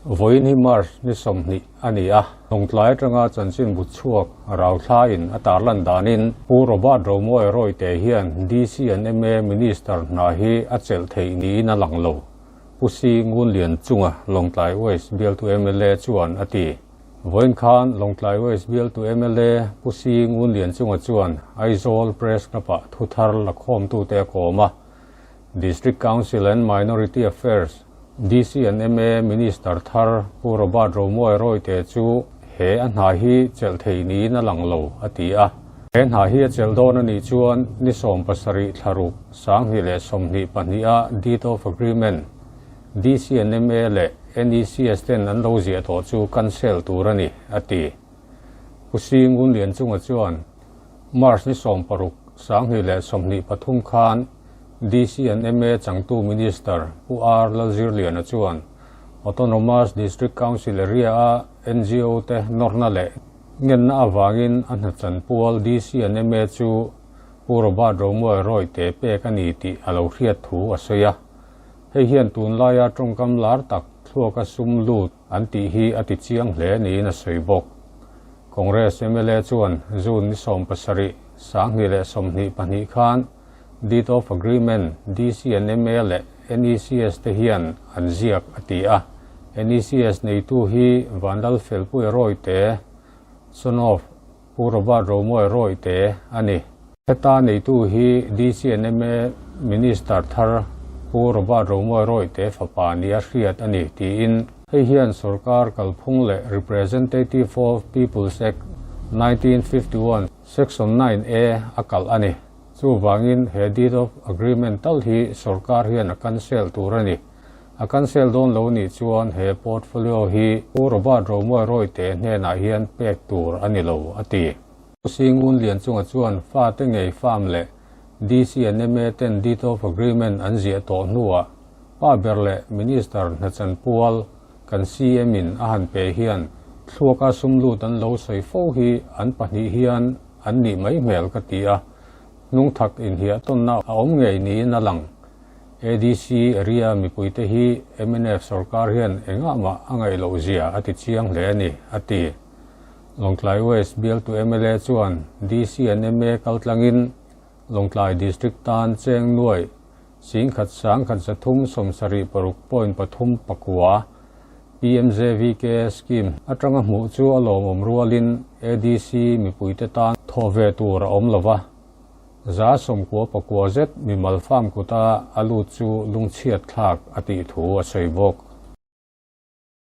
Vawiin hi March ni 20 a ni a, Lawngtlai atanga chanchin but chhuak Rauthla in a tarlan danin Pu Robert Romawia Rawite hian DC and ma Minister hna hi a chelh theih niin a lang lo. Pu Si Ngunlian chunga Lawngtlai West bialtu mla chuan a ti. Vawiin khan Lawngtlai West bialtu mla Pu Si Ngunlian chunga chuan Aizawl Press Club-ah thuthar lakhawmtute a kawm a, District Council and Minority Affairs, DC and ma Minister thar Pu Robert Romawia Rawite chu he a hna hi chelh thei niin a lang lo, a ti a. He hna hi a chelh dawn a nih chuan ni 70 thlaruk 2022 a Deed of Agreement, DC and ma leh NECS ten an lo ziah tawh chu cancel tur a ni, a ti. Pu Si Ngunlian chunga chuan March ni 16 2023 khan DC and ma changtu Minister Pu R Lalzirliana chuan Autonomous District Council area a NGO te nawrna leh ngenna awangin a hnachan pual DC and ma chu Pu Robert Romawia Rawite pek a ni tih a lo hriat thu a sawi a. Hei hian tunlaia tawngkam lar tak thluaka sum lut an tih hi a ti chiang hle niin a sawi bawk. Congress mla chuan June ni 17 2022 khan Deed of Agreement, DC and ma leh NECS te hian an ziak a ti a. NECS neitu hi Vanlal Felpuia Rawite, son of Pu Robert Romawia Rawite a ni. Heta neitu hi DC and ma Minister thar Pu Robert Romawia Rawite fapa ni a hriat a ni tiin hei hian sarkar kalphung leh Representative of People's Act 1951 Section 9A a kalh a ni. Chu wangin he Deed of Agreement tal hi sarkar hian a cancel tur a ni. A cancel dawn lo ni chuan he portfolio hi Pu Robert Romawia Rawite hnenah hian pek tur a ni lo, a ti. Pu Si Ngunlian chunga chuan fa te ngei farm leh DC and ma ten Deed of Agreement an ziah tawh hnuah pa ber leh Minister hnachan pual kan CM in a han pe hian thluaka sum lut an lo sawi fo hi an pahnih hian an nih mai hmel ka ti a, hnung thak inhiah tawnna a awm ngei niin a lang. ADC area mipuite hi MNF sarkar hian engah mah a ngaih loh zia a ti chiang hle a ni, a ti. Lawngtlai West bialtu mla chuan DC and ma kaltlangin Lawngtlai District tan cheng nuai 1,136.39 PMJVK scheme atanga hmuh chu a lawmawm rualin ADC mipuite tan thaw ve tur a awm lova. Za 99 zet mimal farm kuta a lut chu lungchhiat thlak a tih thu a sawi bawk.